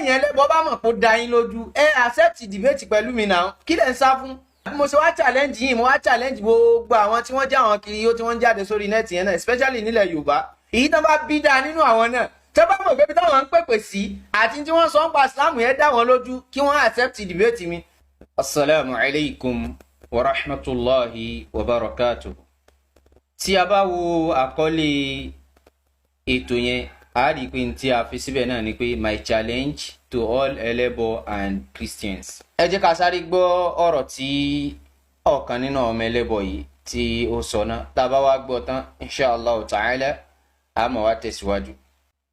Tẹ̀yìn ẹlẹ́bọ bá mọ̀ kó da yín lójú, ẹ accept debate pẹ̀lú mi náà. Kí lẹ̀ ń sá fún? Mo ṣe wá challenge yìí, mo wá challenge gbogbo àwọn tí wọ́n jẹ́ àwọn kiri yóò tí wọ́n ń jáde sórí net yẹn náà, especially nílẹ̀ Yorùbá. Èyí tán bá bí dáa nínú àwọn náà, tẹ́ bá mọ̀ pé bí táwọn ń pèpè sí àti tí wọ́n sọ ń pa Islam yẹn dá wọn lójú, kí wọ́n accept debate mi. Asalaamu alaykum wa rahmatulahi wa barakatuh. Tí a bá wo àkọlé ètò yẹn, a rí i pé tí a fi síbẹ̀ náà ni pé "My challenge to all ẹlẹ́bọ and Christians". Ẹ jẹ́ ká sáré gbọ́ ọ̀rọ̀ tí ọ̀kan nínú ọmọ ẹlẹ́bọ yìí tí ó sọ náà. Tá a bá wá gbọ́ tán, inshallah ta'ala, a máa wá tẹ̀síwájú.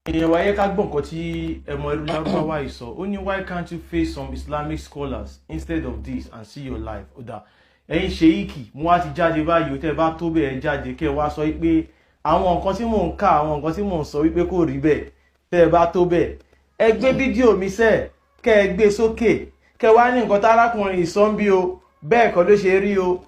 Èèyàn wáyé, ká gbọ́ nǹkan tí ẹ̀mọ ẹrú lárúbáwá yìí sọ. Ó ní, "Why can't you face some Islamic scholars instead of this and see your life?" Ó dà, ẹ̀yin ṣèyíkì, mo wá ti jáde báyìí ó. Tẹ́ ẹ bá tó bẹ́ẹ̀, jáde kẹ́ ẹ wá sọ pé àwọn nǹkan tí mò ń kà, àwọn nǹkan tí mò ń sọ wípé kò rí bẹ́ẹ̀. Tẹ́ ẹ bá tó bẹ́ẹ̀, ẹ gbé fídíò mi sẹ́ẹ̀, kẹ́ ẹ gbé sókè, kẹ́ ẹ wá ní nǹkan tárákùnrin ìsọ́nbí o, bẹ́ẹ̀ kọ́ ló ṣe rí o,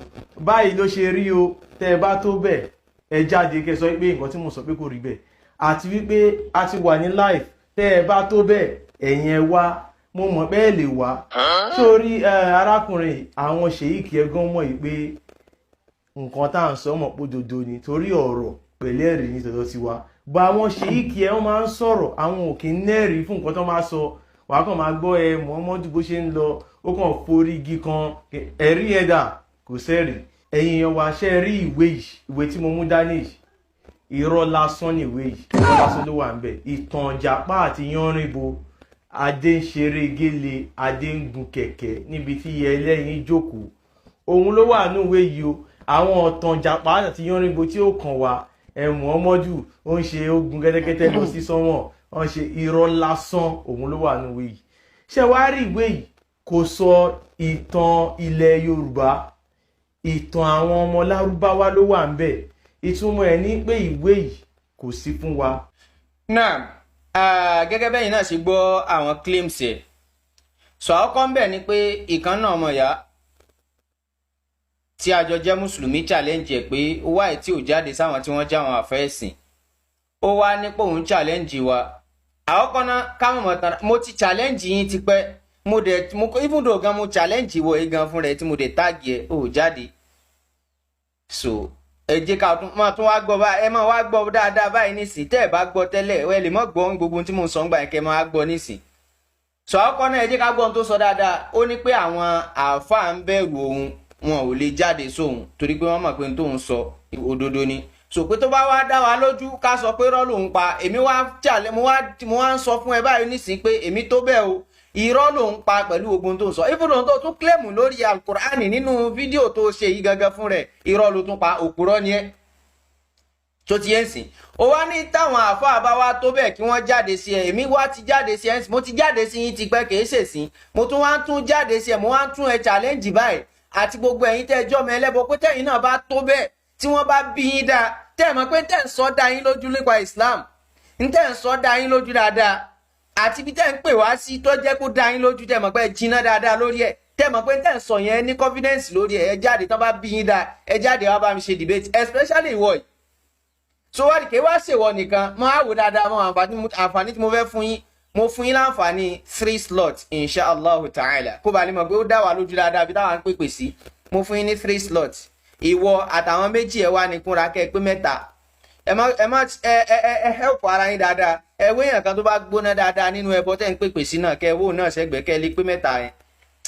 báyìí ló ṣe rí o. Tẹ́ ẹ bá tó bẹ́ẹ̀, ẹ jáde kẹ́ ẹ sọ pé nǹkan tí mò ń sọ pé kò rí bẹ́ẹ̀, àti wípé a ti wà ní live. Tẹ́ ẹ bá tó bẹ́ẹ̀, ẹ̀yin ẹ wá. Mo mọ̀ pé ẹ lè wá sórí arákùnrin. Àwọn ṣèyíkì ẹgán mọ̀ yìí pé nǹkan tá à ń sọ mọ̀ pé òdodo ni, torí ọ̀rọ̀ pẹ̀lú ẹ̀rí ní tọ̀dọ̀ tiwa bá. Àwọn ṣèyíkì ẹ, wọ́n máa ń sọ̀rọ̀, àwọn ò kì í nẹ́rìí fún nǹkan tó máa sọ. Wàá kàn máa gbọ́ ẹ Muhammadu bó ṣe ń lọ, ó kàn forí igi kan. Ẹ̀rí ẹ̀dà kò sẹ́rì. Ẹ̀yin èèyàn wa, ṣe rí ìwé yìí? Ìwé tí mo mú dání yìí, irọ́ lásán ni ìwé yìí, irọ́ lásán ló wà ń bẹ̀. Ìtàn ìjàpá àti yánrìnbo, adé ń ṣeré gélé, adé ń gun kẹ̀kẹ́ níbi tí ẹlẹ́yin jókòó, òun ló wà ní ìwé yìí o. Àwọn ọ̀tàn ìjàpá àti yánrìnbo tí ó kàn wá, ẹ̀mú ọmọdù ó ń ṣe ogun kẹ́tẹ́kẹ́tẹ́ lọ sí sánmọ̀, ó ń ṣe, irọ́ lásán òun ló wà ní ìwé yìí. Ṣé wàá rí ìwé yìí? Kò sọ ìtàn ilẹ̀ Yorùbá, ìtàn àwọn ọmọ Lárúbáwá ló wà ń bẹ̀. Ìtumọ̀ ẹ̀ ní pé ìwé yìí kò sí fún wa. Náà, gẹ́gẹ́ bẹ́yìn náà ṣe gbọ́ àwọn claims ẹ̀ sọ, àkọ́kọ́ ń bẹ̀ ni pé ìkan náà ọmọ ìyá tí a jọ jẹ́ mùsùlùmí challenge ẹ̀ pé ó wáyé tí ò jáde sáwọn tí wọ́n já àwọn àfẹ́sìn. Ó wá nípò òun challenge wa. Àkọ́kọ́ náà, káwọn mọ̀ tán, mo ti challenge yín tipẹ́. Mo dẹ̀ mo even though gan mo challenge wọ yìí gan fún rẹ̀ tí mo dẹ̀ tag ẹ̀, ó jáde. So ẹ jẹ́ ká tún máa tún wá gbọ́ bá ẹ máa wá gbọ́ dáadáa báyìí nísìn. Tẹ́ ẹ bá gbọ́ tẹ́lẹ̀, ẹ lè má gbọ́ gbogbo tí mo ń sọ ń gbà yẹn, kẹ́ ẹ máa gbọ́ nísìn. Sọ àkọ́kọ́ náà, ẹ jẹ́ ká gbọ́ ohun tó sọ dáadáa. Ó ní pé àwọn àáfàá ń bẹ̀rù òun, wọn ò lè jáde sóhun torí pé wọ́n mọ̀ pé tóun sọ òdodo ni. So pé tó bá wá dá wa lójú, ká sọ pé irọ́ lòun pa. Èmi wá jalè, mo wá ń sọ fún ẹ báyìí nísìnyí pé èmi tó bẹ́ẹ̀ o, irọ́ lòun pa pẹ̀lú ogun tó ń sọ. Ibùdó tó tún claim lórí Alukur'ani nínú fídíò tó ṣe yìí gangan fún rẹ̀, irọ́ ló tún pa, òpùrọ́ ni ẹ́. Tó ti yẹn sìn, ó wá ní táwọn àáfàá bá wá tó bẹ́ẹ̀, kí wọ́n jáde sí ẹ. Èmi wá ti jáde sí ẹ, mo ti jáde sí yín tipẹ́, kìí ṣèsìn. Mo tún wá ń tún jáde sí ẹ, mo wá ń tún ẹ challenge báyìí àti gbogbo ẹ̀yin tẹ́ ẹ jọ́ mi ẹlẹ́bọ pé tẹ́yin náà bá tó bẹ́ẹ̀, tí wọ́n bá bí yín dáa, tẹ́ ẹ mọ̀ pé tẹ́ ń sọ dá yín lójú nípa Islam, ń tẹ́ ń sọ dá yín lójú dáadáa, àti ibi tẹ́ ń pè wá sí tó jẹ́ kó dá yín lójú, tẹ́ mọ̀ pé ẹ jiná dáadáa lórí ẹ̀, tẹ́ mọ̀ pé tẹ́ ń sọ yẹn ní confidence lórí ẹ̀, ẹ jáde. Tán bá bí yín dáa, ẹ jáde wá bá mi ṣe debate, especially ìwọ yìí. So wá kí wá ṣèwọ nìkan mo á wò dáadáa mọ àǹfààní tí mo fẹ́ fún yín. Mo fún yín láǹfààní three slots, inshallah ta'ala, kó ba lè mọ̀ pé ó dá wa lójú dáadáa bí táwọn ń pèpè sí. Mo fún yín ní three slots. Ìwọ àtàwọn méjì ẹ wá ní kúnra kẹ́ ẹ pé mẹ́ta. Ẹ má ẹ má ẹ ẹ ẹ ẹ help ara yín dáadáa. Ẹ wé èèyàn kan tó bá gbóná dáadáa nínú ẹbọ tẹ́ ń pèpè sí náà, kẹ́ ẹ wò náà sẹ́gbẹ̀ẹ́, kẹ́ ẹ lè pé mẹ́ta yẹn.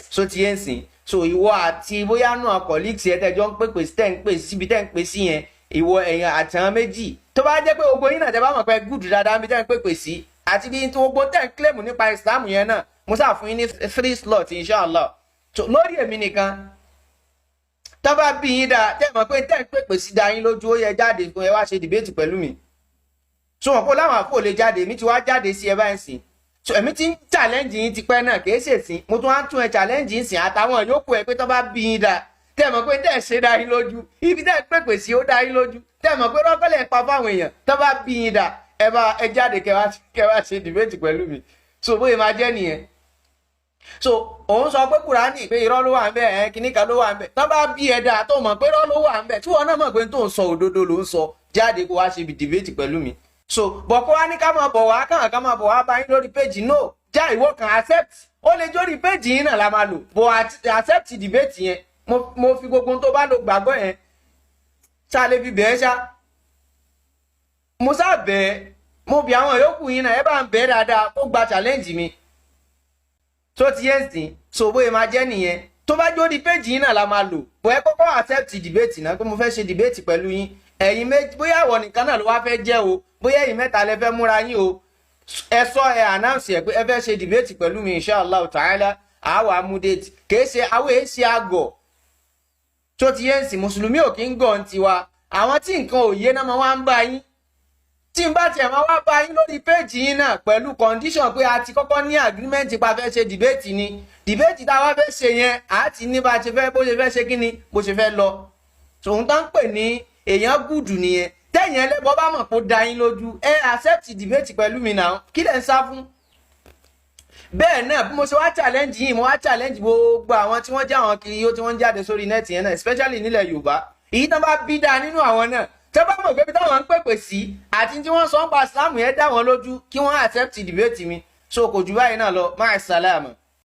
So ti yẹn sìn, so ìwọ àti bóyá náà colleagues ẹ tẹ́jọ́ ń pèpè sí, tẹ́ ń pè síbi tẹ́ ń pè sí yẹn, ìwọ ẹ̀yàn àtàwọn méjì tó bá jẹ́ pé gbogbo yín náà tẹ́ bá mọ̀ pé good dáadáa níbi tẹ́ ń pèpè sí àti bí gbogbo tẹ́ ń claim nípa Islam yẹn náà, mo sáà fún yín ní three slots, inshallah. So lórí èmi nìkan, tó bá bí yín dáa, tẹ́ mọ̀ pé tẹ́ ń pèpè sí da yín lójú, ó yẹ jáde fún ẹ wá ṣe debate pẹ̀lú mi. So wọn kó láwọn àfò lè jáde, èmi ti wá jáde sí ẹ báyìí sìn. So èmi ti ń challenge yín tipẹ́ náà, kì í ṣèsìn. Mo tún wá ń tún ẹ challenge yín sìn àtàwọn yòókù ẹ pé tó bá bí yín dáa, tẹ́ mọ̀ pé tẹ́ ṣe dá yín lójú, ibi tẹ́ pèpè sí ó dá yín lójú, tẹ́ mọ̀ pé rọ́kọ̀lẹ̀ ń pa fáwọn èèyàn, tó bá bí yín dáa, ẹ bá ẹ jáde kẹ́ wá ṣe debate pẹ̀lú mi. So bóyá máa jẹ́ nìyẹn. So òun sọ pé Kùránì, pé irọ́ ló wà ń bẹ̀, ẹ̀ kíní kan ló wà ń bẹ̀. Tó bá bí ẹ dáa, tó mọ̀ pé irọ́ ló wà ń bẹ̀, tí wọn náà mọ̀ pé tó ń sọ òdodo ló ń sọ, jáde kó wá ṣe debate pẹ̀lú mi. So bọ̀ kó wá ní ká máa bọ̀ wá, káwọn ká máa bọ̀ wá bá yín lórí péjì, no. Já ìwọ kan accept. Ó lè jórí péjì yín náà la máa lò, bó accept debate yẹn. Mo fi gbogbo ohun tó bá lò gbàgbọ́ yẹn ṣá lè fi bẹ́ẹ̀ ṣá. Mo sá bẹ́ẹ̀, mo bí àwọn yòókù yín náà, ẹ bá ń bẹ́ẹ̀ dáadáa kó gba challenge mi. Tó ti yẹn sìn, so bóyá máa jẹ́ nìyẹn. Tó bá jórí péjì yín náà la máa lò, bó ẹ kọ́kọ́ accept debate náà pé mo fẹ́ ṣe debate pẹ̀lú yín, ẹ̀yin méjì. Bóyá ìwọ nìkan náà ló wá fẹ́ jẹ́ o, bóyá ẹ̀yin mẹ́ta lẹ fẹ́ múra yín o, ẹ sọ, ẹ announce ẹ pé ẹ fẹ́ ṣe debate pẹ̀lú mi. Inshallah ta'ala, àwa mú date. Kìí ṣe àwọn èyí ṣe àgọ̀. Tó ti yẹn sìn, mùsùlùmí ò kí ń gọ̀ ń tiwa. Àwọn tí nǹkan òye náà máa wá ń bá yín. Tí n bá tiẹ̀ máa wá bá yín lórí péèjì yín náà, pẹ̀lú condition pé a ti kọ́kọ́ ní agreement pa fẹ́ ṣe debate ni. Debate tá a wá fẹ́ ṣe yẹn, a ti ní bá a ṣe fẹ́, bó ṣe fẹ́ ṣe kíni, bó ṣe fẹ́ lọ. Tòun tá ń pè ní èèyàn gùdù nìyẹn. Tẹ̀yìn ẹlẹ́bọ bá mọ̀ kó da yín lójú, ẹ accept debate pẹ̀lú mi náà. Kí lẹ̀ ń sá fún? Bẹ́ẹ̀ náà, bí mo ṣe wá challenge yìí, mo wá challenge gbogbo àwọn tí wọ́n jẹ́ àwọn kiri yóò tí wọ́n ń jáde sórí net yẹn náà, especially nílẹ̀ Yorùbá. Èyí tán bá bí dáa nínú àwọn náà, tẹ́ bá mọ̀ pé bí táwọn ń pèpè sí àti tí wọ́n sọ ń pa Islam yẹn dá wọn lójú, kí wọ́n accept debate mi. So kò jù báyìí náà lọ. Máa sàlámù.